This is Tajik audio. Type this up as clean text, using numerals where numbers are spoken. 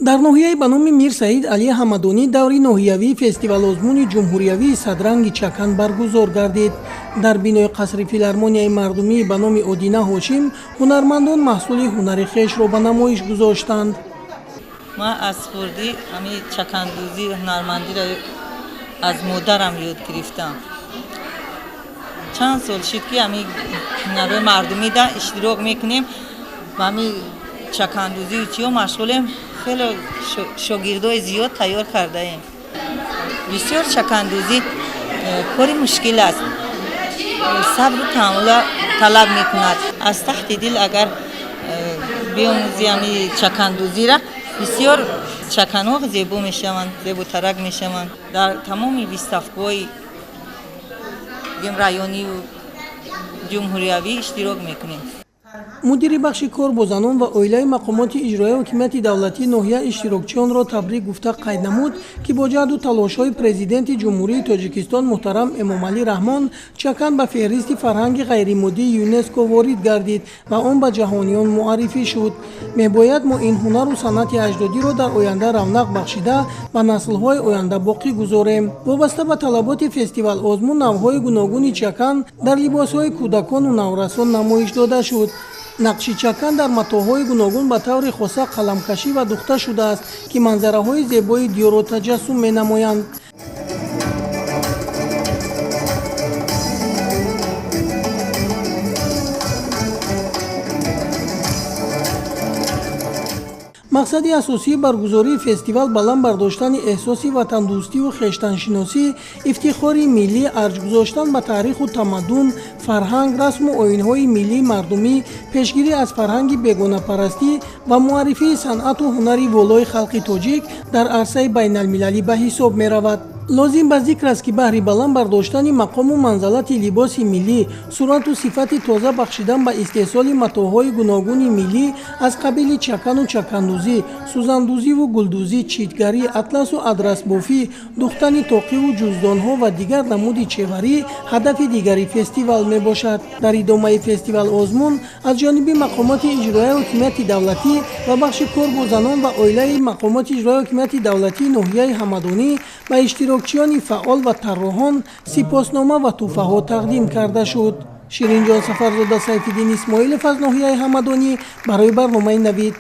Дар ноҳияи ба номи Мир Саид Алӣ Ҳамадонӣ даври ноҳиявии фестивал-озмуни ҷумҳуриявии садранги чакан баргузор гардид. Дар бинои қасри филармонияи мардумӣ ба номи Одина Ҳошим ҳунармандон маҳсули ҳунари хешро ба намоиш гузоштанд. Ман аз хурдӣ ҳамин чакандӯзӣ ҳунармандиро аз модарам ёд гирифтам. Чанд сол шуд, ки ҳамин ҳунарҳои мардумида иштирок мекунем ва ҳамин чакандӯзию чиё машғулем. Хеле шогирдои зиёд тайёр кардаем. Бисёр чакандӯзӣ кори мушкил аст, сабру таҳаммула талаб мекунад. Аз таҳти дил агар биомӯзӣ ҳамин чакандӯзиро, бисёр чаканҳо зебо мешаванд, зеботарак мешаванд. Дар тамоми выставкаҳои районию ҷумҳуриявӣ иштирок мекунем. Мудири бахши кор бо занон ва оилаи мақомоти иҷроияи ҳокимияти давлатии ноҳия иштирокчиёнро табрик гуфта қайд намуд, ки бо ҷаҳду талошҳои Президенти Ҷумҳурии Тоҷикистон муҳтарам Эмомалӣ Раҳмон чакан ба феҳристи фарҳанги ғайримоддии ЮНЕСКО ворид гардид ва он ба ҷаҳониён муаррифӣ шуд. Мебояд мо ин ҳунару санъати аҷдодиро дар оянда равнақ бахшида, ба наслҳои оянда боқӣ гузорем. Вобаста ба талаботи фестивал-озмун навъҳои гуногуни чакан дар либосҳои кӯдакону наврасон намоиш дода шуд. Нақши чакан дар матоъҳои гуногун ба таври хоса қаламкашӣ ва духта шудааст, ки манзараҳои зебои диёрро таҷассум менамоянд. Мақсади асосии баргузории фестивал баланд бардоштани эҳсоси ватандӯстиву хештаншиносӣ, ифтихори миллӣ, арҷ гузоштан ба таъриху тамаддун, фарҳанг, расму оинҳои миллии мардумӣ, пешгирӣ аз фарҳанги бегонапарастӣ ва муаррифии санъату ҳунари волои халқи тоҷик дар арсаи байналмилалӣ ба ҳисоб меравад. Лозим ба зикр аст, ки баҳри баланд бардоштани мақому манзалати либоси миллӣ, сурату сифати тоза бахшидан ба истеҳсоли матоъҳои гуногуни миллӣ аз қабили чакану чакандӯзӣ, сӯзандӯзиву гулдӯзӣ, читгарӣ, атласу адрасбофӣ, духтани тоқиву ҷуздонҳо ва дигар намуди чеварӣ ҳадафи дигари фестивал мебошад. Дар идомаи фестивал-озмун аз ҷониби мақомоти иҷроияи ҳокимияти давлатӣ ва бахши кор бо занон ва оилаи мақомоти иҷроияи ҳокимияти давлатии ноҳияи Ҳамадонӣ ба иштирокчиёни фаъол ва тарроҳон сипоснома ва тӯҳфаҳо тақдим карда шуд. Ширинҷон Сафарзода, Сайфиддин Исмоилов аз ноҳияи Ҳамадонӣ барои барномаи Навид.